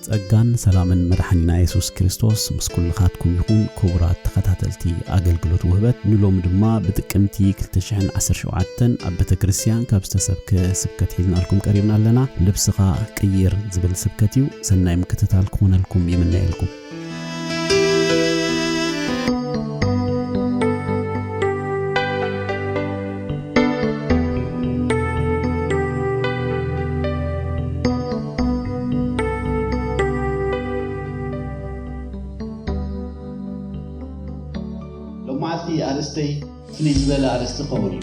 ጸጋን ሰላምን መድሓኒና የሱስ ክርስቶስ ምስ ኩልኻትኩም ይኹን። ክቡራት ተኸታተልቲ ኣገልግሎት ውህበት፣ ንሎሚ ድማ ብጥቅምቲ ክልተ ሽሕን ዓሰርተ ሸውዓተን ኣብ ቤተ ክርስቲያን ካብ ዝተሰብከ ስብከት ሒዝናልኩም ቀሪብና ኣለና። ልብስኻ ቅይር ዝብል ስብከት እዩ። ሰናይ ምክትታል ክኾነልኩም ይምነየልኩም። ሎማዓልቲ ኣርእስተይ ፍልይ ዝበለ ኣርእስቲ ክኸውን እዩ።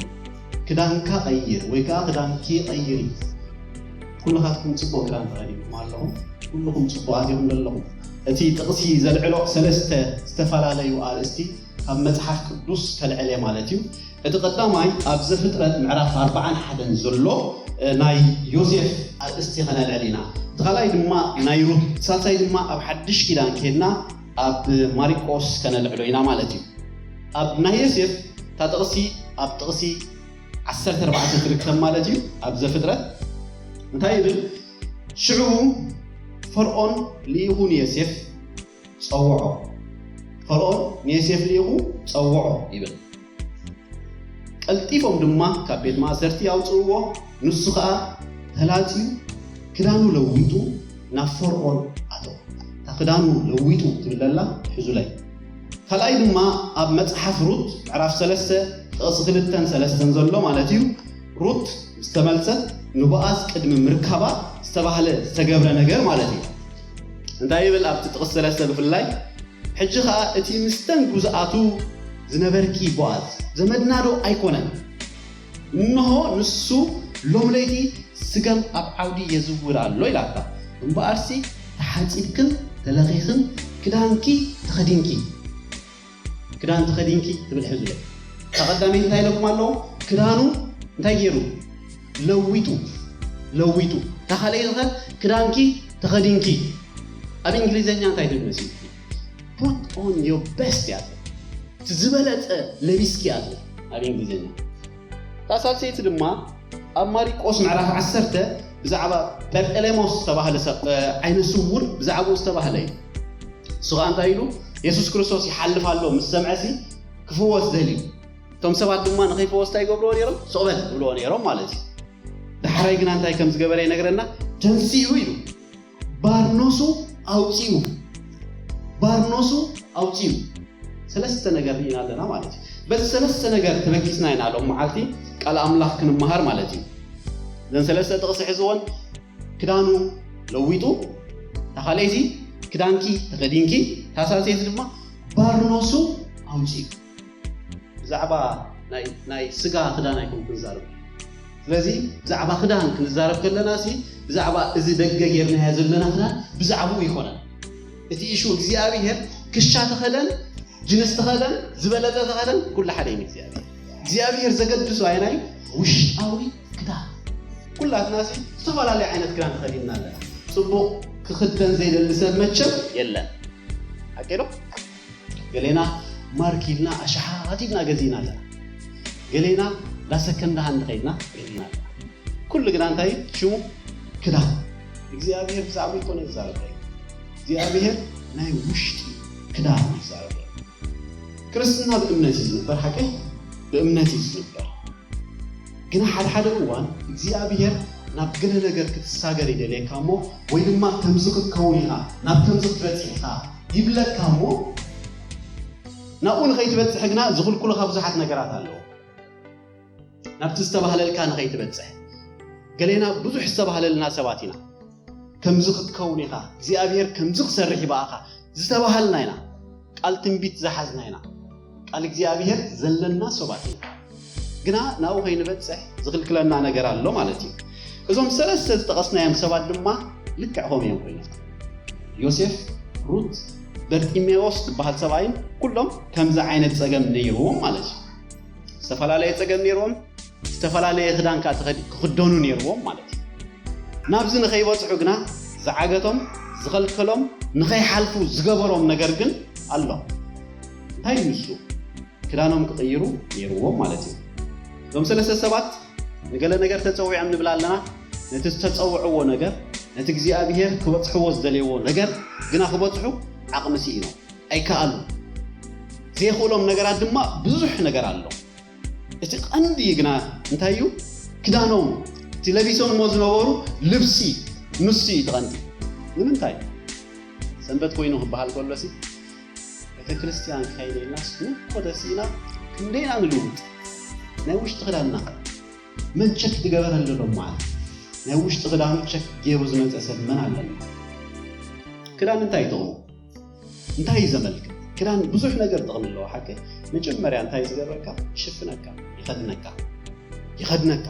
ክዳንካ ቀይር ወይ ከዓ ክዳንኪ ቀይሪ። ኩልኻትኩም ጽቡቕ ክዳን ተኸዲንኩም ኣለኹም። ኩልኹም ጽቡቓት ኢኹም ዘለኹም። እቲ ጥቕሲ ዘልዕሎ ሰለስተ ዝተፈላለዩ ኣርእስቲ ካብ መጽሓፍ ቅዱስ ከልዕል እየ ማለት እዩ። እቲ ቀዳማይ ኣብ ዘፍጥረት ምዕራፍ ኣርባዓን ሓደን ዘሎ፣ እ፣ ናይ ዮሴፍ ኣርእስቲ ከነልዕል ኢና። እቲ ካልኣይ ድማ ናይ ሩት፣ ሳልሳይ ድማ ኣብ ሓድሽ ኪዳን ከድና ኣብ ማሪቆስ ከነልዕሎ ኢና ማለት እዩ። ኣብ ናይ ዮሴፍ እታ ጥቕሲ ኣብ ጥቕሲ ዓሰርተ ኣርባዕተ ትርከብ ማለት እዩ። ኣብ ዘፍጥረት እንታይ ይብል? ሽዑ ፈርዖን ልኢኹ ንዮሴፍ ጸውዖ። ፈርዖን ንዮሴፍ ልኢኹ ጸውዖ ይብል። ቀልጢፎም ድማ ካብ ቤት ማእሰርቲ ኣውጽእዎ። ንሱ ኸኣ ተላጽዩ ክዳኑ ለዊጡ ናብ ፈርዖን ኣተወ። እታ ክዳኑ ለዊጡ ትብል ዘላ ሕዙለይ። ካልኣይ ድማ ኣብ መጽሓፍ ሩት ምዕራፍ ሰለስተ ጥቕሲ ክልተን ሰለስተን ዘሎ ማለት እዩ። ሩት ምስ ተመልሰት ንቦኣዝ ቅድሚ ምርካባ ዝተባህለ ዝተገብረ ነገር ማለት እዩ። እንታይ ይብል ኣብቲ ጥቕሲ ሰለስተ ብፍላይ? ሕጂ ኸኣ እቲ ምስተን ግዙኣቱ ዝነበርኪ ቦኣዝ ዘመድና ዶ ኣይኮነን? እንሆ ንሱ ሎም ለይቲ ስገም ኣብ ዓውዲ የዝውር ኣሎ ኢላታ። እምበኣርሲ ተሓጺብክን ተለኺኽን ክዳንኪ ተኸዲንኪ፣ ክዳን ተኸዲንኪ ትብል ሕዙለይ። እታ ቀዳመይቲ እንታይ ኢለኩም ኣለዉ? ክዳኑ እንታይ ገይሩ? ለዊጡ፣ ለዊጡ። እታ ካልኣይቲ ኸ ክዳንኪ ተኸዲንኪ። ኣብ እንግሊዘኛ እንታይ ትብል መሲልኪ? Put on your best እያ ትብል። እቲ ዝበለጸ ለቢስኪ እያ ትብል ኣብ እንግሊዘኛ። እታ ሳልሰይቲ ድማ ኣብ ማሪቆስ ምዕራፍ ዓሰርተ ብዛዕባ ጴርጠሌሞስ ዝተባህለ ሰብ፣ እ፣ ዓይነ ስውር ብዛዕባኡ ዝተባህለ እዩ። እሱ ኸኣ እንታይ ኢሉ? የሱስ ክርስቶስ ይሓልፍ ኣሎ ምስ ሰምዐሲ ክፍወስ ደልዩ። እቶም ሰባት ድማ ንኸይፈወስ እንታይ ይገብርዎ ነይሮም? ስቕ በል ይብልዎ ነይሮም ማለት እዩ። ዳሕራይ ግና እንታይ ከም ዝገበረ ይነግረና። ተንሲኡ ኢሉ ባርኖሱ ኣውጺኡ፣ ባርኖሱ ኣውጺኡ። ሰለስተ ነገር ርኢና ኣለና ማለት እዩ። በዚ ሰለስተ ነገር ተበጊስና ኢና ሎም መዓልቲ ቃል ኣምላኽ ክንመሃር ማለት እዩ። እዘን ሰለስተ ጥቕሲ ሕዝዎን ክዳኑ ለዊጡ፣ እታ ካልኣይቲ ክዳንኪ ተኸዲንኪ፣ እታ ሳልሰይቲ ድማ ባርኖሱ ኣውጺኡ። ብዛዕባ ናይ፣ ናይ ስጋ ክዳን ኣይኮን ክንዛረብ። ስለዚ ብዛዕባ ክዳን ክንዛረብ ከለና ሲ ብዛዕባ እዚ ደገ ጌርናዮ ዘለና ክዳን ብዛዕባኡ ይኮነን። እቲ ኢሹ እግዚኣብሔር ክሻ ተኸደን፣ ጅንስ ተኸደን፣ ዝበለጸ ተኸደን፣ ኩሉ ሓደ እዩ እግዚኣብሔር። እግዚኣብሔር ዘገድሶ ኣየናይ ውሽጣዊ ክዳን። ኩላትና ሲ ዝተፈላለየ ዓይነት ክዳን ተኸዲንና ኣለና። ጽቡቕ ክኽደን ዘይደሊ ሰብ መቸም የለን። ሓቂ ዶ? ገሌና ማርክ ኢልና ኣሽሓት ኢልና ገዚእና ኣለና። ገሌና ዳሰከንዳ ሃንድ ኸይድና ገዚእና ኣለና። ኩሉ ግና እንታይ ሽሙ? ክዳን። እግዚኣብሔር ብዛዕባ ይኮነ ዝዛረብ እዩ። እግዚኣብሔር ናይ ውሽጢ ክዳን ይዛረብ። ክርስትና ብእምነት እዩ ዝንበር፣ ሓቂ ብእምነት እዩ ዝንበር። ግና ሓደ ሓደ እዋን እግዚኣብሔር ናብ ገለ ነገር ክትሳገር ይደልየካ እሞ፣ ወይ ድማ ከምዚ ክትከውን ኢኻ፣ ናብ ከምዚ ክትበጽሕ ኢኻ ይብለካ እሞ፣ ናብኡ ንኸይትበጽሕ ግና ዝኽልኩልኻ ብዙሓት ነገራት ኣለዉ። ናብቲ ዝተባህለልካ ንኸይትበጽሕ። ገሌና ብዙሕ ዝተባህለልና ሰባት ኢና። ከምዚ ክትከውን ኢኻ፣ እግዚኣብሔር ከምዚ ክሰርሕ ይበኣኻ ዝተባሃልና ኢና። ቃል ትንቢት ዝሓዝና ኢና። ቃል እግዚኣብሔር ዘለና ሰባት ኢና። ግና ናብኡ ከይንበጽሕ ዝኽልክለና ነገር ኣሎ ማለት እዩ። እዞም ሰለስተ ዝጠቐስናዮም ሰባት ድማ ልክዕ ከምኡ እዮም ኮይኖም። ዮሴፍ፣ ሩት፣ በርጢሜዎስ ዝበሃል ሰብኣይን ኩሎም ከምዚ ዓይነት ጸገም ነይርዎም ማለት እዩ። ዝተፈላለየ ጸገም ነይርዎም፣ ዝተፈላለየ ክዳን ከኣ ተኸዲ-፣ ክኽደኑ ነይርዎም ማለት እዩ። ናብዚ ንኸይበጽሑ ግና ዝዓገቶም ዝኸልከሎም፣ ንኸይሓልፉ ዝገበሮም ነገር ግን ኣሎ። እንታይ እዩ ንሱ? ክዳኖም ክቕይሩ ነይርዎም ማለት እዩ። እዞም ሰለስተ ሰባት ንገለ ነገር ተጸዊዖም ንብል ኣለና። ነቲ ዝተጸውዕዎ ነገር፣ ነቲ እግዚኣብሔር ክበጽሕዎ ዝደልይዎ ነገር ግና ክበጽሑ ዓቕሚ ስኢኖም። ኣይከኣሉ። ዘይኽእሎም ነገራት ድማ ብዙሕ ነገር ኣሎ። እቲ ቀንዲ ግና እንታይ እዩ? ክዳኖም፣ እቲ ለቢሶምዎ ዝነበሩ ልብሲ፣ ንሱ እዩ እቲ ቀንዲ። ንምንታይ? ሰንበት ኮይኑ ክበሃል ከሎሲ፣ ቤተ ክርስቲያን ከይደ ኢልናስ፣ ንኮ ተሲእና ክንደይና ንልውጥ? ናይ ውሽጢ ክዳንና መን ቸክ ዝገበረሉ ኣሎ ማለት? ናይ ውሽጢ ክዳኑ ቸክ ገይሩ ዝመጸ ሰብ መን ኣለና? ክዳን እንታይ ይጠቕሙ? እንታይ እዩ ዘመልክት? ክዳን ብዙሕ ነገር ጥቕሚ ኣለዎ። ሓቂ፣ መጀመርያ እንታይ ዝገብረካ? ይሽፍነካ፣ ይኸድነካ፣ ይኸድነካ።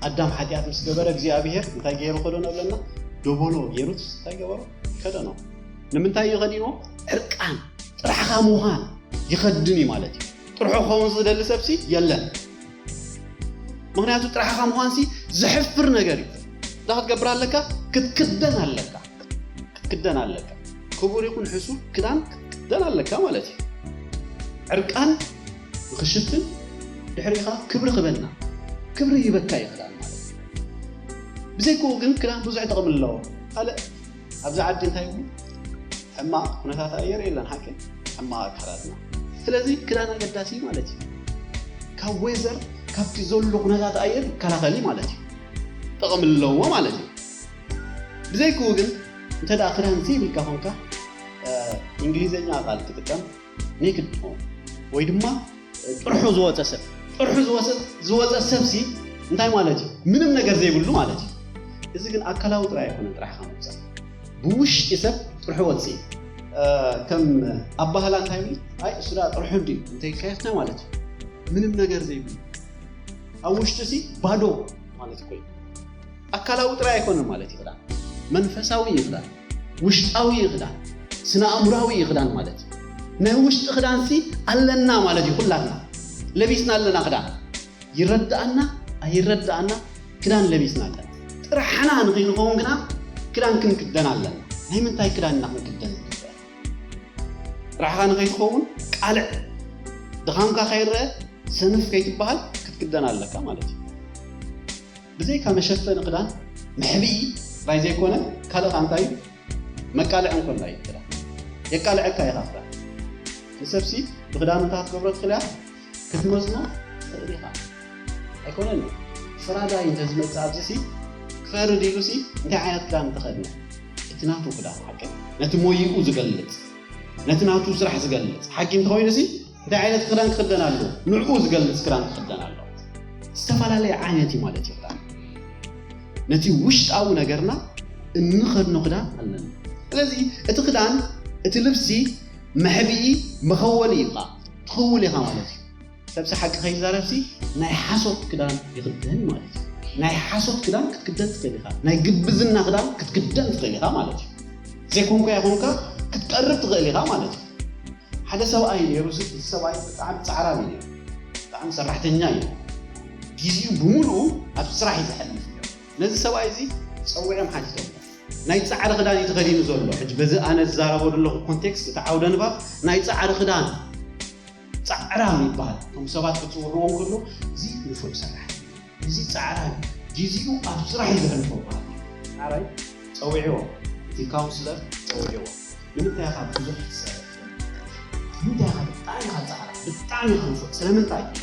ኣዳም ሓጢኣት ምስ ገበረ፣ እግዚኣብሔር እንታይ ገይሩ ከደኖ ኣለና? ደበሎ ገይሩት እንታይ ገበሮ? ከደኖ። ንምንታይ እዩ ከዲንዎ? ዕርቃን፣ ጥራሕኻ ምዃን ይኸድን እዩ ማለት እዩ። ጥርሑ ክኸውን ዝደሊ ሰብሲ የለን። ምኽንያቱ ጥራሕኻ ምዃንሲ ዘሕፍር ነገር እዩ። እንታይ ክትገብር ኣለካ? ክትክደን ኣለካ። ክትክደን ኣለካ። ክቡር ይኹን ሕሱር ክዳን ክትክደን ኣለካ ማለት እዩ። ዕርቃን ንኽሽፍን፣ ድሕሪኻ ክብሪ ክበና። ክብሪ ይበካ እዩ ክዳን ማለት እዩ። ብዘይክኡ ግን ክዳን ብዙሕ ጥቕሚ ኣለዎ። ካልእ ኣብዚ ዓዲ እንታይ ይብሉ? ሕማቕ ኩነታት ኣየር የለን፣ ሓቂ? ሕማቕ ኣካላትና። ስለዚ ክዳን ኣገዳሲ ማለት እዩ። ካብ ዌዘር፣ ካብቲ ዘሎ ኩነታት ኣየር ይከላኸል እዩ ማለት እዩ። ጥቕሚ ኣለዎ ማለት እዩ። ብዘይክኡ ግን እንተ ደኣ ክዳን ዘይብልካ ኾንካ፣ እ፣ እንግሊዘኛ ቃል ክጥቀም፣ ኔክድ ትኾን ወይ ድማ ጥርሑ ዝወፀ ሰብ። ጥርሑ ዝወፀ፣ ዝወፀ ሰብሲ እንታይ ማለት እዩ? ምንም ነገር ዘይብሉ ማለት እዩ። እዚ ግን ኣካላዊ ጥራይ ኣይኮነን ጥራሕኻ ምውፃእ። ብውሽጢ ሰብ ጥርሑ ወፅእ። እ፣ ከም ኣባህላ እንታይ ይብል? ኣይ፣ እሱ ደኣ ጥርሑ እንድዩ እንተኢልካዮ እንታይ ማለት እዩ? ምንም ነገር ዘይብሉ። ኣብ ውሽጢ ሲ ባዶ ማለት እኮ እዩ። ኣካላዊ ጥራይ ኣይኮነን ማለት እዩ ክዳን። መንፈሳዊ እዩ ክዳን። ውሽጣዊ እዩ ክዳን። ስነ ኣእምራዊ እዩ ክዳን ማለት እዩ። ናይ ውሽጢ ክዳንሲ ኣለና ማለት እዩ። ኩላትና ለቢስና ኣለና ክዳን። ይረድኣና ኣይረድኣና ክዳን ለቢስና ኣለና። ጥራሕና ንኸይንኸውን ግና ክዳን ክንክደን ኣለና። ናይ ምንታይ ክዳን ኢና ክንክደን ዝግበእ? ጥራሕኻ ንኸይትኸውን ቃልዕ፣ ድኻምካ ከይረአ፣ ሰንፍ ከይትበሃል ክትክደን ኣለካ ማለት እዩ። ብዘይካ መሸፈኒ ክዳን፣ መሕብኢ ጥራይ ዘይኮነ፣ ካልእ ኸኣ እንታይ እዩ? መቃልዒ እንኮላይ ክዳን። የቃልዐካ ኢኻ ክዳን። ንሰብሲ ብክዳኑ እንታይ ክትገብሮ ትኽእል እያ? ክትመዝኖ ትኽእል ኢኻ። ኣይኮነን? ፈራዳይ እንተ ዝመጽእ ኣብዚሲ፣ ክፈርድ ኢሉሲ፣ እንታይ ዓይነት ክዳን ተኸድነ? እቲ ናቱ ክዳን ሓቂ፣ ነቲ ሞይኡ ዝገልጽ፣ ነቲ ናቱ ስራሕ ዝገልጽ ሓኪም እንተኾይኑሲ፣ እንታይ ዓይነት ክዳን ክኽደን ኣለዎ? ንዕኡ ዝገልጽ ክዳን ክኽደን ኣለዎ። ዝተፈላለየ ዓይነት እዩ ማለት እዩ ክዳን። ነቲ ውሽጣዊ ነገርና እንኸድኖ ክዳን ኣለና። ስለዚ እቲ ክዳን፣ እቲ ልብሲ መሕብኢ፣ መኸወሊ እዩ ኸዓ። ትኽውል ኢኻ ማለት እዩ። ሰብሲ ሓቂ ከይዛረብሲ ናይ ሓሶት ክዳን ይኽደን ማለት እዩ። ናይ ሓሶት ክዳን ክትክደን ትኽእል ኢኻ። ናይ ግብዝና ክዳን ክትክደን ትኽእል ኢኻ ማለት እዩ። ዘይኮንኩ ኣይኮንካ ክትቀርብ ትኽእል ኢኻ ማለት እዩ። ሓደ ሰብኣይ ነይሩ፣ እዚ ሰብኣይ ብጣዕሚ ጻዕራም እዩ ነይሩ። ብጣዕሚ ሰራሕተኛ እዩ። ግዜኡ ብምሉኡ ኣብ ስራሕ እዩ ዘሕልፍ ነይሩ። ነዚ ሰብኣይ እዚ ጸዊዖም ሓቲቶም፣ ናይ ጻዕሪ ክዳን እዩ ተኸዲኑ ዘሎ። ሕጂ በዚ ኣነ ዝዛረቦ ዘለኹ ኮንቴክስት፣ እቲ ዓውደ ንባብ ናይ ጻዕሪ ክዳን፣ ጻዕራም ይበሃል። እቶም ሰባት ክጽውዕዎ እንከሎ፣ እዚ ንፉዕ ሰራሕተኛ፣ እዚ ጻዕራም፣ ግዜኡ ኣብ ስራሕ እዩ ዘሕልፎ ይበሃል። ጻዕራይ ጸዊዕዎ፣ እቲ ካውንስለር ጸዊዕዎ። ንምንታይ ኢኻ ብዙሕ ትሰርሕ? ንምንታይ ኢኻ ብጣዕሚ ኢኻ ጻዕራም? ብጣዕሚ ኢኻ ንፉዕ። ስለምንታይ ኢኻ?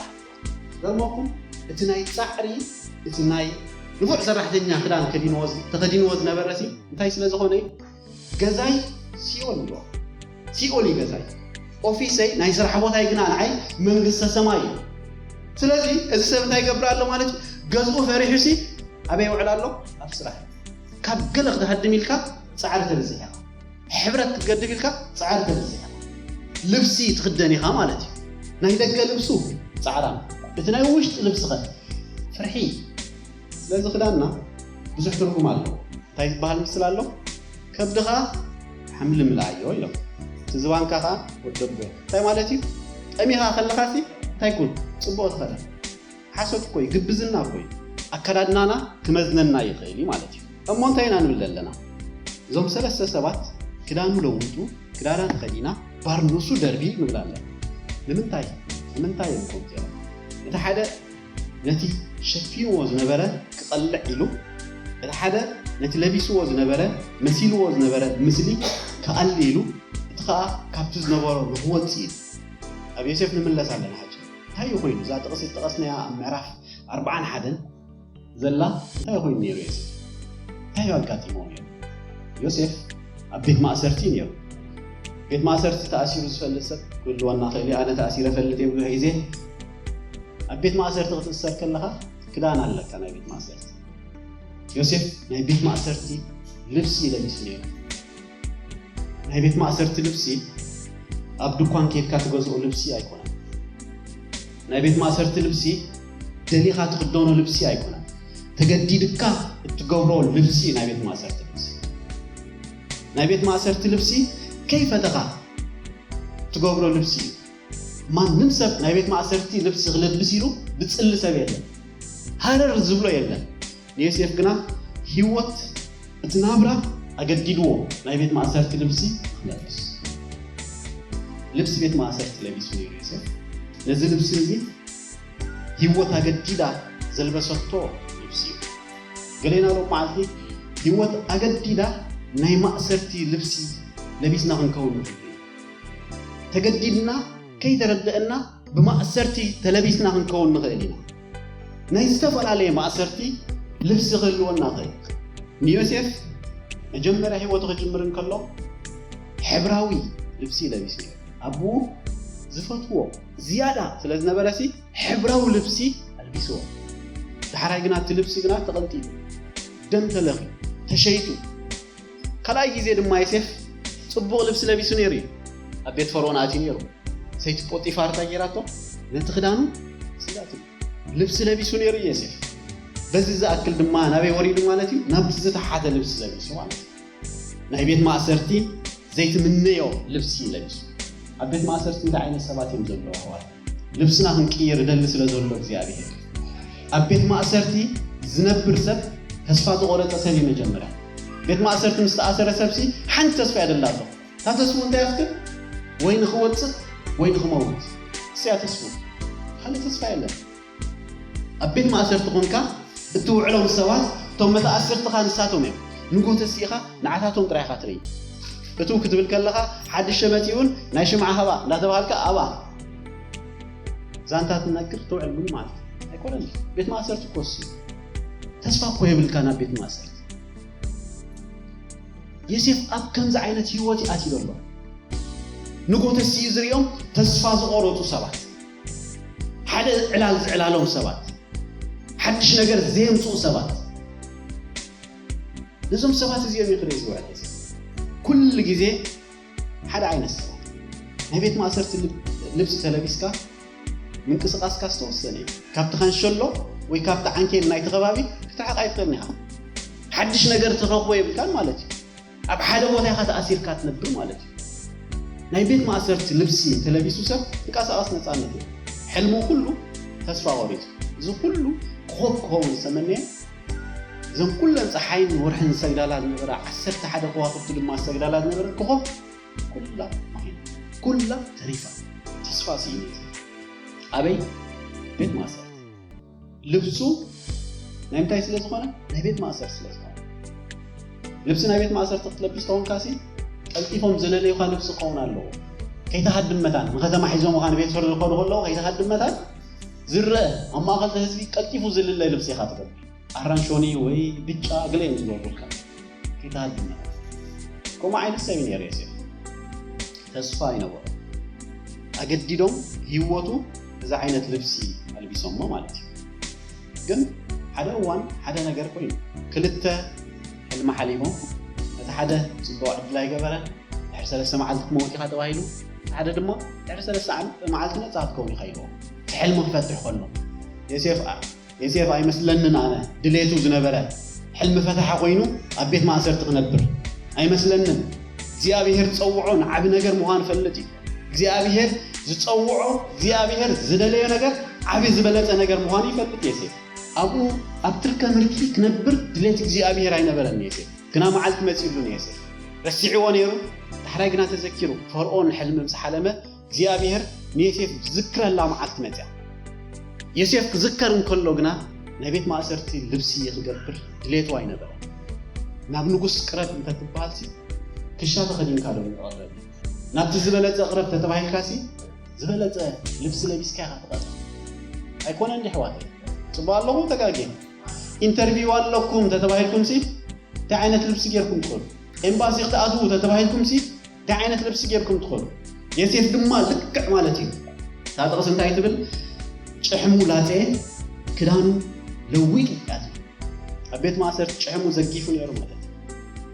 ገርመኩም፣ እቲ ናይ ጻዕሪ፣ እቲ ናይ ንፉዕ ሰራሕተኛ ክዳን ከዲንዎ ዝ-፣ ተኸዲንዎ ዝነበረ ሲ፣ እንታይ ስለ ዝኾነ እዩ? ገዛይ ሲኦል እዩ። ሲኦል እዩ ገዛይ። ኦፊሰይ፣ ናይ ስራሕ ቦታይ ግና ንዓይ መንግስተ ሰማይ እዩ። ስለዚ እዚ ሰብ እንታይ ይገብር ኣሎ ማለት እዩ? ገዝኡ ፈሪሑ ሲ ኣበይ ይውዕል ኣሎ? ኣብ ስራሕ። ካብ ገለ ክትሃድም ኢልካ ጻዕሪ ተብዝሕ ኢኻ። ሕብረት ክትገድፍ ኢልካ ጻዕሪ ተብዝሕ ኢኻ። ልብሲ ትኽደን ኢኻ ማለት እዩ። ናይ ደገ ልብሱ ጻዕራም፣ እቲ ናይ ውሽጢ ልብስኸ ፍርሒ። ስለዚ ክዳንና ብዙሕ ትርጉም ኣለዎ። እንታይ ዝበሃል ምስላ ኣሎ? ከብድኻ ሓምሊ ምልኣዮ ኢሎም፣ እቲ ዝባንካ ኸዓ ወደቦ። እንታይ ማለት እዩ? ጠሚኻ ከለኻሲ እንታይ ኩን? ጽቡቕ ትኸደን። ሓሶት እኮ እዩ፣ ግብዝና እኮ እዩ። ኣከዳድናና ክመዝነና ይኽእል እዩ ማለት እዩ። እሞ እንታይ ኢና ንብል ዘለና? እዞም ሰለስተ ሰባት ክዳኑ ለዊጡ፣ ክዳና ተኸዲና፣ ባርኖሱ ደርቢ ንብል ኣለና። ንምንታይ? ንምንታይ እዮም ከምኡ ገይሮም? እቲ ሓደ ነቲ ሸፊንዎ ዝነበረ ክቐልዕ ኢሉ፣ እቲ ሓደ ነቲ ለቢስዎ ዝነበረ፣ መሲልዎ ዝነበረ ምስሊ ክኣሊ ኢሉ፣ እቲ ኸኣ ካብቲ ዝነበሮ ንኽወጽእ ኢሉ። ኣብ ዮሴፍ ንምለስ ኣለና ሕጂ። እንታይ እዩ ኮይኑ? እዛ ጥቕሲ ዝጠቐስናያ ኣብ ምዕራፍ ኣርብዓን ሓደን ዘላ እንታይ ኮይኑ ነይሩ ዮሴፍ? እንታይ እዩ ኣጋጢሞ ነይሩ? ዮሴፍ ኣብ ቤት ማእሰርቲ ነይሩ። ቤት ማእሰርቲ ተኣሲሩ ዝፈልጥ ሰብ ክህልወና ክእል እዩ። ኣነ ተኣሲረ ፈልጥ እየ ብዙሕ ግዜ። ኣብ ቤት ማእሰርቲ ክትእሰር ከለኻ ክዳን ኣለካ ናይ ቤት ማእሰርቲ። ዮሴፍ ናይ ቤት ማእሰርቲ ልብሲ ለቢሱ ነይሩ። ናይ ቤት ማእሰርቲ ልብሲ ኣብ ድኳን ኬድካ ትገዝኦ ልብሲ ኣይኮነን። ናይ ቤት ማእሰርቲ ልብሲ ደሊኻ ትኽደኖ ልብሲ ኣይኮነን። ተገዲድካ እትገብሮ ልብሲ ናይ ቤት ማእሰርቲ ልብሲ። ናይ ቤት ማእሰርቲ ልብሲ ከይፈተኻ ትገብሮ ልብሲ እዩ። ማንም ሰብ ናይ ቤት ማእሰርቲ ልብሲ ክለብስ ኢሉ ዝጽሊ ሰብ የለን። ሃረር ዝብሎ የለን። ንዮሴፍ ግና ህይወት እቲ ናብራ ኣገዲድዎ ናይ ቤት ማእሰርቲ ልብሲ ክለብስ። ልብሲ ቤት ማእሰርቲ ለቢሱ ነይሩ ዮሴፍ። ነዚ ልብሲ እዚ ህይወት ኣገዲዳ ዘልበሰቶ ልብሲ እዩ። ገሌና ሎም መዓልቲ ህይወት ኣገዲዳ ናይ ማእሰርቲ ልብሲ ለቢስና ክንከውን ንኽእል ኢና። ተገዲድና ከይተረደአና ብማእሰርቲ ተለቢስና ክንከውን ንኽእል ኢና። ናይ ዝተፈላለየ ማእሰርቲ ልብሲ ክህልወና ይኽእል። ንዮሴፍ መጀመርያ ህይወቱ ክጅምር እንከሎ ሕብራዊ ልብሲ ለቢሱ ነይሩ። ኣቦኡ ዝፈትዎ ዝያዳ ስለ ዝነበረሲ ሕብራዊ ልብሲ ኣልቢስዎ። ዳሕራይ ግና እቲ ልብሲ ግና ተቐንጢጡ፣ ደም ተለኺዩ፣ ተሸይጡ። ካልኣይ ግዜ ድማ ዮሴፍ ጽቡቕ ልብሲ ለቢሱ ነይሩ እዩ። ኣብ ቤት ፈርኦን ኣትዩ ነይሩ። ሰይቲ ጶጢፋር እንታይ ገይራቶ? ነቲ ክዳኑ ስኢናቶ። ልብሲ ለቢሱ ነይሩ ዮሴፍ። በዚ ዝኣክል ድማ ናበይ ወሪዱ ማለት እዩ? ናብቲ ዝተሓተ ልብሲ ለቢሱ ማለት እዩ። ናይ ቤት ማእሰርቲ ዘይትምነዮ ልብሲ ለቢሱ። ኣብ ቤት ማእሰርቲ እንታይ ዓይነት ሰባት እዮም ዘለዉ ኣሕዋት? ልብስና ክንቅይር ይደሊ ስለ ዘሎ እግዚኣብሔር። ኣብ ቤት ማእሰርቲ ዝነብር ሰብ ተስፋ ዝቖረጸ ሰብ እዩ መጀመርያ። ቤት ማእሰርቲ ምስ ተኣሰረ ሰብሲ ሓንቲ ተስፋ እያ ደላቶ። እታ ተስፉ እንታይ ኣትክል? ወይ ንኽወጽእ ወይ ንኽመውት። እዚኣ ተስፉ። ካልእ ተስፋ የለን። ኣብ ቤት ማእሰርቲ ኮንካ እትውዕሎም ሰባት፣ እቶም መተኣስርትኻ ንሳቶም እዮም። ንጎ ተሲእኻ ንዓታቶም ጥራይ ኢኻ ትርኢ። እትው ክትብል ከለኻ ሓድሽ መጺኡን ናይ ሽምዓ ሃባ እንዳተባሃልካ ኣብኣ ዛንታ ትነግር ትውዕል ምኑ ማለት እዩ? ኣይኮነን። ቤት ማእሰርቲ እኮ እሱ እዩ። ተስፋ እኮ የብልካን ኣብ ቤት ማእሰርቲ። ዮሴፍ ኣብ ከምዚ ዓይነት ህይወት እዩ ኣትዩ ዘሎ። ንጎ ተሲኡ ዝርእዮም ተስፋ ዝቖረጹ ሰባት፣ ሓደ ዕላል ዝዕላሎም ሰባት፣ ሓድሽ ነገር ዘየምጽኡ ሰባት፣ ነዞም ሰባት እዚኦም እዩ ክርኢ ዝውዕል ዮሴፍ። ኩሉ ግዜ ሓደ ዓይነት ሰባት። ናይ ቤት ማእሰርቲ ልብ-፣ ልብሲ ተለቢስካ ምንቅስቓስካ ዝተወሰነ እዩ። ካብቲ ካንሸሎ ወይ ካብቲ ዓንኬል ናይቲ ከባቢ ክትርሕቕ ኣይትኽእልን ኢኻ። ሓድሽ ነገር ትረኽቦ የብልካን ማለት እዩ። ኣብ ሓደ ቦታ ኢኻ ተኣሲርካ ትነብር ማለት እዩ። ናይ ቤት ማእሰርቲ ልብሲ ተለቢሱ ሰብ ትንቀሳቐስ ነጻነት እዩ። ሕልሙ ኩሉ ተስፋ ቆሪጹ። እዚ ኩሉ ኮኾብ ክኸውን ዝተመነየ፣ እዘን ኩለን ጸሓይን ወርሕን ዝሰግዳላ ዝነበራ፣ ዓሰርተ ሓደ ከዋኽብቲ ድማ ዝሰግዳላ ዝነበረ ኮኾብ ኩላ መኺና፣ ኩላ ተሪፋ። ተስፋ ስኢኑ እዩ። ኣበይ? ቤት ማእሰርቲ። ልብሱ ናይ ምንታይ ስለ ዝኾነ? ናይ ቤት ማእሰርቲ ስለ ዝኾነ። ልብሲ ናይ ቤት ማእሰርቲ ክትለብስ ተኾንካሲ፣ ቀልጢፎም ዝለለዩኻ ልብሲ ክኸውን ኣለዎ። ከይትሃድም መታን፣ ንከተማ ሒዞምኻ ንቤት ፍርዲ ክኸዱ ከለዉ፣ ከይትሃድም መታን ዝረአ፣ ኣብ ማእከል ህዝቢ ቀልጢፉ ዝልለ ልብሲ ኢኻ ትገብር። ኣራንሾኒ ወይ ብጫ ገለ እዮም ዝገብሩልካ። ከይትሃድም መታን። ከምኡ ዓይነት ሰብ እዩ ነይሩ ዮሴፍ። ተስፋ ኣይነበሮ። ኣገዲዶም ህይወቱ እዚ ዓይነት ልብሲ ኣልቢሶሞ ማለት እዩ። ግን ሓደ እዋን ሓደ ነገር ኮይኑ፣ ክልተ ሕልሚ ሓሊሞም፣ እቲ ሓደ ጽቡቕ ዕድል ኣይገበረን፣ ድሕሪ ሰለስተ መዓልቲ ክትመውት ኢኻ ተባሂሉ፣ እቲ ሓደ ድማ ድሕሪ ሰለስተ ዓም-፣ መዓልቲ ነጻ ክትከውን ኢኻ ኢልዎ። እቲ ሕልሚ ክፈትሕ ከሎ፣ ዮሴፍ ኣ-፣ ዮሴፍ ኣይመስለንን ኣነ ድሌቱ ዝነበረ ሕልሚ ፈታሒ ኮይኑ ኣብ ቤት ማእሰርቲ ክነብር ኣይመስለንን። እግዚኣብሔር ዝጸውዖ ንዓቢ ነገር ምዃኑ ፈልጥ እዩ። እግዚኣብሔር ዝጸውዖ፣ እግዚኣብሔር ዝደለዮ ነገር ዓቢ ዝበለጸ ነገር ምዃኑ ይፈልጥ ዮሴፍ። ኣብኡ ኣብ ትርከ ምርኪ ክነብር ድሌት እግዚኣብሔር ኣይነበረን ዮሴፍ። ግና መዓልቲ መጺኡሉ ንዮሴፍ። ረሲዕዎ ነይሩ። ዳሕራይ ግና ተዘኪሩ። ፈርኦን ሕልሚ ምስ ሓለመ እግዚኣብሔር ንዮሴፍ ዝክረላ መዓልቲ መፅያ። ዮሴፍ ክዝከር እንከሎ ግና ናይ ቤት ማእሰርቲ ልብሲ ክገብር ድሌቱ ኣይነበረ። ናብ ንጉስ ቅረብ እንተትበሃል ሲ ክሻ ተኸዲንካ ዶ ትቐረብ? ናብቲ ዝበለፀ ቅረብ ተተባሂልካ ሲ ዝበለፀ ልብሲ ለቢስካ ኢኻ ትቐርብ። ኣይኮነን ዲ ኣሕዋተይ? ፅቡቅ ኣለኹ ተጋጌ? ኢንተርቪው ኣለኩም ተተባሂልኩም ሲ እንታይ ዓይነት ልብሲ ጌርኩም ትኸዱ? ኤምባሲ ክትኣትዉ ተተባሂልኩም ሲ እንታይ ዓይነት ልብሲ ጌርኩም ትኸዱ? ዮሴፍ ድማ ልክዕ ማለት እዩ። እታ ጥቕሲ እንታይ ትብል? ጭሕሙ ላፀየ፣ ክዳኑ ለዊጡ እያ ትብል። ኣብ ቤት ማእሰርቲ ጭሕሙ ዘጊፉ ነይሩ ማለት እዩ።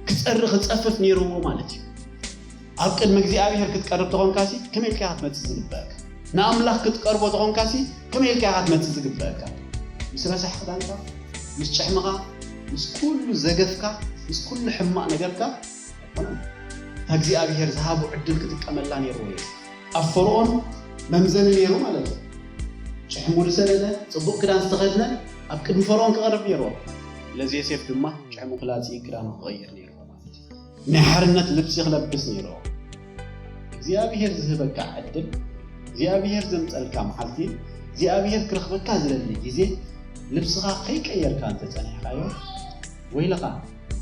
ክፀሪ ክፀፍፍ ነይርዎ ማለት እዩ። ኣብ ቅድሚ እግዚኣብሔር ክትቀርብ ተኾንካ ሲ ከመይ ኢልካ ክትመፅእ ዝግበእካ? ንኣምላኽ ክትቀርቦ ተኾንካ ሲ ከመይ ኢልካ ክትመፅእ ዝግበእካ? ምስ ረሳሕ ክዳንካ፣ ምስ ጭሕምኻ፣ ምስ ኩሉ ዘገፍካ፣ ምስ ኩሉ ሕማቕ ነገርካ ኣይኮነን። እታ እግዚኣብሔር ዝሃቦ ዕድል ክጥቀመላ ነይርዎ እዩ። ኣብ ፈርኦን መምዘኒ ነይሩ ማለት እዩ። ጭሕሙ ዝሰደደ፣ ጽቡቕ ክዳን ዝተኸድነ ኣብ ቅድሚ ፈርኦን ክቐርብ ነይርዎ። ስለዚ ዮሴፍ ድማ ጭሕሙ ክላጽይ ክዳኑ ክቐይር ነይርዎ ማለት እዩ። ናይ ሓርነት ልብሲ ክለብስ ነይርዎ። እግዚኣብሔር ዝህበካ ዕድል፣ እግዚኣብሔር ዘምጸልካ መዓልቲ፣ እግዚኣብሔር ክረኽበካ ዝደሊ ግዜ ልብስኻ ከይቀየርካ እንተጸኒሕካዮ ወይለኻ፣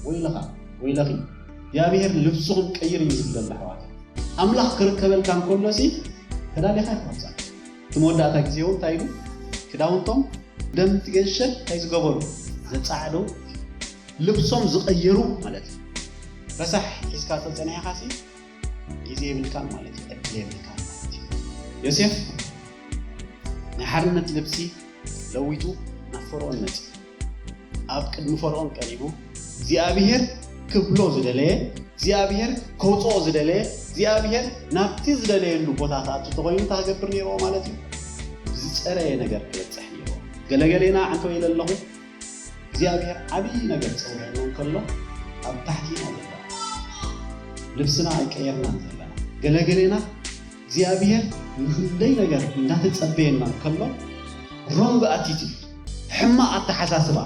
ወይለኻ፣ ወይለኺ። እግዚኣብሔር ልብስኹም ቀይር እዩ ዝብለና ኣሕዋት። ኣምላኽ ክርከበልካ እንከሎ ሲ ተዳሊኻ ኢኻ ምጻእ። እቲ መወዳእታ ግዜ እውን እንታይ ኢሉ? ክዳውንቶም ደም ትገንሸል እንታይ ዝገበሩ? ዘጻዕደው ልብሶም ዝቐየሩ ማለት እዩ። ረሳሕ ሒዝካ ተጸኒሕኻ ሲ ግዜ የብልካን ማለት እዩ፣ ዕድል የብልካን ማለት እዩ። ዮሴፍ ናይ ሓርነት ልብሲ ለዊጡ ናብ ፈርኦን መጺኡ። ኣብ ቅድሚ ፈርኦን ቀሪቡ እግዚኣብሔር ክብሎ ዝደለየ፣ እግዚኣብሔር ከውፅኦ ዝደለየ፣ እግዚኣብሔር ናብቲ ዝደለየሉ ቦታ ክኣቱ ተኾይኑ እንታይ ክገብር ነይርዎ ማለት እዩ? ዝፀረየ ነገር ክበፅሕ ነይርዎ። ገለገሌና ዓንተወ ኢለ ኣለኹ። እግዚኣብሔር ዓብዪ ነገር ፀውዒና እንከሎ ኣብ ታሕቲ ኢና ዘለና። ልብስና ኣይቀየርናን ዘለና። ገለገሌና እግዚኣብሔር ንክንደይ ነገር እንዳተጸበየና እንከሎ ሮንግ ኣቲቲድ፣ ሕማቕ ኣተሓሳስባ፣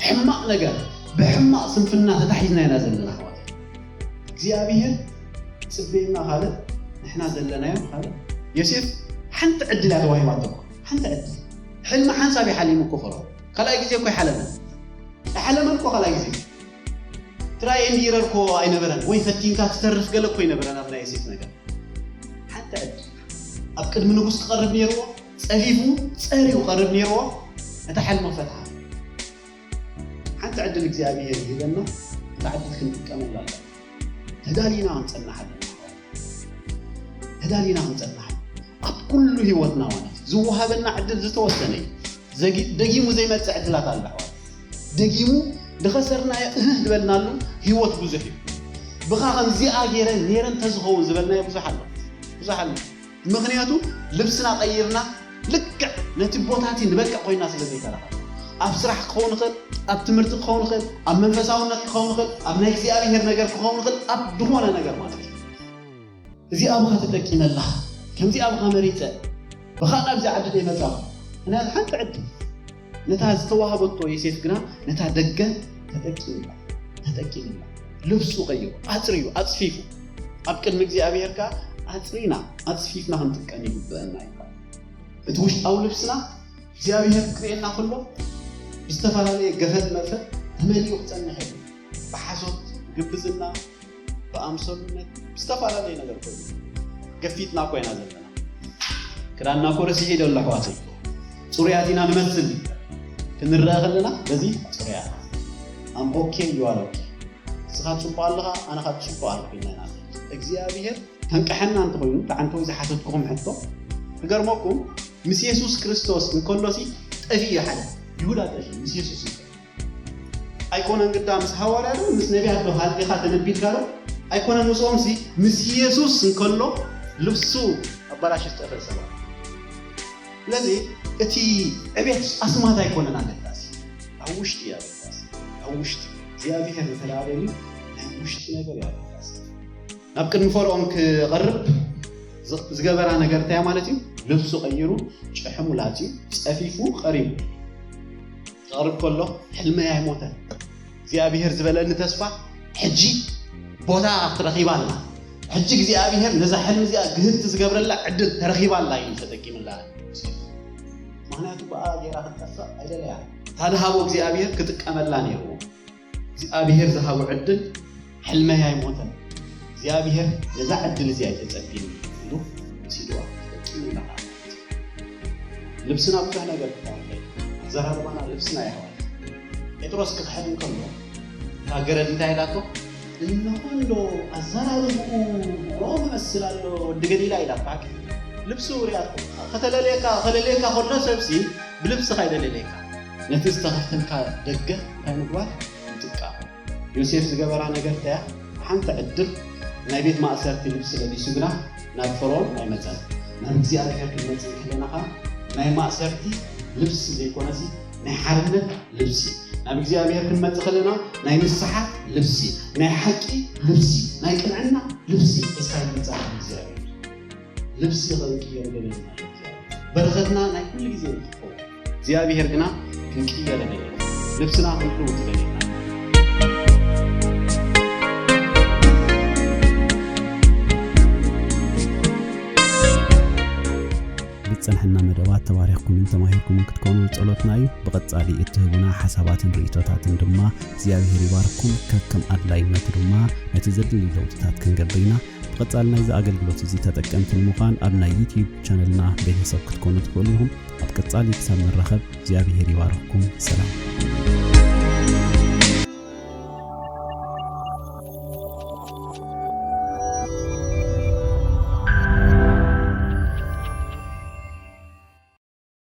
ሕማቕ ነገር፣ ብሕማቕ ስንፍና ተታሒዝና ኢና ዘለና ኣሕዋት። እግዚኣብሔር ጽበየና ካልእ፣ ንሕና ዘለናዮ ካልእ። ዮሴፍ ሓንቲ ዕድል እያ ተዋሂባቶ። ሓንቲ ዕድል። ሕልሚ ሓንሳብ እዩ ሓሊሙ እኮ ፈርዖን። ካልኣይ ግዜ እኮ ይሓለመ። ኣይሓለመን እኮ ካልኣይ ግዜ። ትራይ ኤንድ ኢረር እኮ ኣይነበረን። ወይ ፈቲንካ ትተርፍ ገለ እኮ ኣይነበረን ኣብ ናይ ዮሴፍ ነገር። ሓንቲ ዕድል። ኣብ ቅድሚ ንጉስ ክቐርብ ነይርዎ፣ ጸፊፉ፣ ጸርዩ ክቐርብ ነይርዎ፣ እታ ሕልሙ ፈትሓ። ሓንቲ ዕድል እግዚኣብሔር ይህበና፣ እታ ዕድል ክንጥቀመላ ኣለና። ተዳሊና ክንጸናሕ ኣለና። ተዳሊና ክንጸናሕ። ኣብ ኩሉ ህይወትና ማለት እዩ። ዝወሃበና ዕድል ዝተወሰነ እዩ። ዘጊ-፣ ደጊሙ ዘይመጽእ ዕድላት ኣሎ ኣሕዋት። ደጊሙ ዝኸሰርናዮ እህ ዝበልናሉ ህይወት ብዙሕ እዩ። ብኻ ከምዚኣ ገይረ ነይረ እንተዝኸውን ዝበልናዮ ብዙሕ ኣሎ። ብዙሕ ኣሎ። ምኽንያቱ ልብስና ቀይርና ልክዕ ነቲ ቦታ እቲ ንበቅዕ ኮይና ስለ ዘይተረኸበ። ኣብ ስራሕ ክኸውን ይኽእል፣ ኣብ ትምህርቲ ክኸውን ይኽእል፣ ኣብ መንፈሳውነት ክኸውን ይኽእል፣ ኣብ ናይ እግዚኣብሔር ነገር ክኸውን ይኽእል፣ ኣብ ዝኾነ ነገር ማለት እዩ። እዚኣ ብኻ ተጠቂመላ፣ ከምዚኣ ብኻ መሪጸ፣ ብኻ ናብዚ ዓዲ ደይመጻኹ። ምኽንያቱ ሓንቲ ዕድል፣ ነታ ዝተዋህበቶ ዮሴፍ ግና ነታ ደገ ተጠቂምላ፣ ተጠቂምላ። ልብሱ ቀይሩ፣ ኣጽርዩ፣ ኣጽፊፉ። ኣብ ቅድሚ እግዚኣብሔር ከኣ ኣጽሪና፣ ኣጽፊፍና ክንጥቀም ይግብአና ይባል። እቲ ውሽጣዊ ልብስና እግዚኣብሔር ክርእየና ከሎ ብዝተፈላለየ ገፈት መርፈት ተመሊኡ ክጸንሕ የብሉን። ብሓሶት፣ ብግብዝና፣ ብኣምሰሉነት፣ ብዝተፈላለየ ነገር ኮይኑ ገፊትና እኮ ኢና ዘለና። ክዳንና እኮ ረሲሑ ይደሎ ኣሕዋተይ። ጽሩያት ኢና ንመስል። ክንረአ ከለና በዚ ጽሩያት። I'm okay, you are okay። ንስኻ ጽቡቕ ኣለኻ፣ ኣነ ኻብ ጽቡቕ ኣለኹ ኢልና ኢና ንኸይድ። እግዚኣብሔር ተንቅሐና እንተኾይኑ፣ ተዓንተው ዝሓተትኩኹም ሕቶ፣ ክገርመኩም፣ ምስ የሱስ ክርስቶስ እንከሎሲ ጠፊኡ እዩ ሓደ። ይሁዳ ጠፊኡ ምስ የሱስ እንከሎ። ኣይኮነን ግዳ ምስ ሃዋርያ ዶ፣ ምስ ነቢያት ዶ ሃሊኻ ተነቢልካ ዶ? ኣይኮነን ምስኦምሲ፣ ምስ የሱስ እንከሎ ልብሱ ኣበላሽዩ ዝጠፍአ ሰብ ኣሎ። ስለዚ እቲ ዕቤት ኣስማት ኣይኮነን ኣገዳሲ። ኣብ ውሽጢ እዩ ኣገዳሲ። ኣብ ውሽጢ እግዚኣብሔር እንተ ደኣ ደልዩ ናይ ውሽጢ ነገር እዩ ኣገዳሲ። ናብ ቅድሚ ፈርዖን ክቐርብ ዝ-፣ ዝገበራ ነገር እንታይ እያ ማለት እዩ? ልብሱ ቀይሩ፣ ጭሕሙ ላጽዩ፣ ጸፊፉ፣ ቀሪቡ። ክቐርብ ከሎ ሕልመይ ኣይሞተን። እግዚኣብሔር ዝበለኒ ተስፋ ሕጂ ቦታ ትረኺባ ኣላ። ሕጂ እግዚኣብሔር ነዛ ሕልሚ እዚኣ ግህት ዝገብረላ ዕድል ተረኺባ ኣላ እዩ ተጠቂምላ። ምኽንያቱ ብኣ ገይራ ክትጠፍእ ኣይደለያ። እታ ዝሃቦ እግዚኣብሔር ክጥቀመላ ነይርዎ። እግዚኣብሔር ዝሃቦ ዕድል ሕልመይ ኣይሞተን። እግዚኣብሔር ነዛ ዕድል እዚኣ ኣይተጸቢን ኢሉ ወሲድዋ። ተጠቂምላ። ልብስና ብዙሕ ነገር ክኸውን ይኽእል። ኣዘራርባና ልብስና ይሃዋል። ጴጥሮስ ክኽሕድ እንከሎ እታ ገረድ እንታይ ኢላቶ? እንሆ እንዶ ኣዘራርብኡ ንዕኦም ይመስል ኣሎ ወዲ ገሊላ ኢላቶ። ልብሱ ርያቶ ከተለልየካ ከለልየካ ከሎ ሰብሲ ብልብስኻ ይደለልየካ። ነቲ ዝተኸፍተልካ ደገ እንታይ ምግባር? ምጥቃም። ዮሴፍ ዝገበራ ነገር እንታይ እያ? ሓንቲ ዕድል ናይ ቤት ማእሰርቲ ልብሲ ለቢሱ ግና ናብ ፈርኦን ኣይመጸን። ናብ እግዚኣብሔር ክንመጽእ ከለና ኸዓ ናይ ማእሰርቲ ልብሲ ዘይኮነሲ ናይ ሓርነት ልብሲ፣ ናብ እግዚኣብሔር ክንመጽእ ከለና ናይ ንስሓ ልብሲ፣ ናይ ሓቂ ልብሲ፣ ናይ ቅንዕና ልብሲ እስካ ይመጽእ እግዚኣብሔር። ልብሲ ኸንቅየር ገለና። በረኸትና ናይ ኩሉ ግዜ እዩ ክኸውን። እግዚኣብሔር ግና ክንቅየር ገለና። ልብስና ክንልውጥ ገለና። ብዝጸንሐና መደባት ተባሪኽኩምን ተማሂርኩምን ክትኮኑ ጸሎትና እዩ። ብቐጻሊ እትህቡና ሓሳባትን ርእይቶታትን ድማ እግዚኣብሔር ይባርኩም። ከከም ኣድላይነቱ ድማ ነቲ ዘድሊ ለውጥታት ክንገብር ኢና። ብቐጻሊ ናይዚ ኣገልግሎት እዚ ተጠቀምቲ ንምዃን ኣብ ናይ ዩትዩብ ቻነልና ቤተሰብ ክትኮኑ ትኽእሉ ኢኹም። ኣብ ቀጻሊ ክሳብ ንራኸብ እግዚኣብሔር ይባርኽኩም። ሰላም።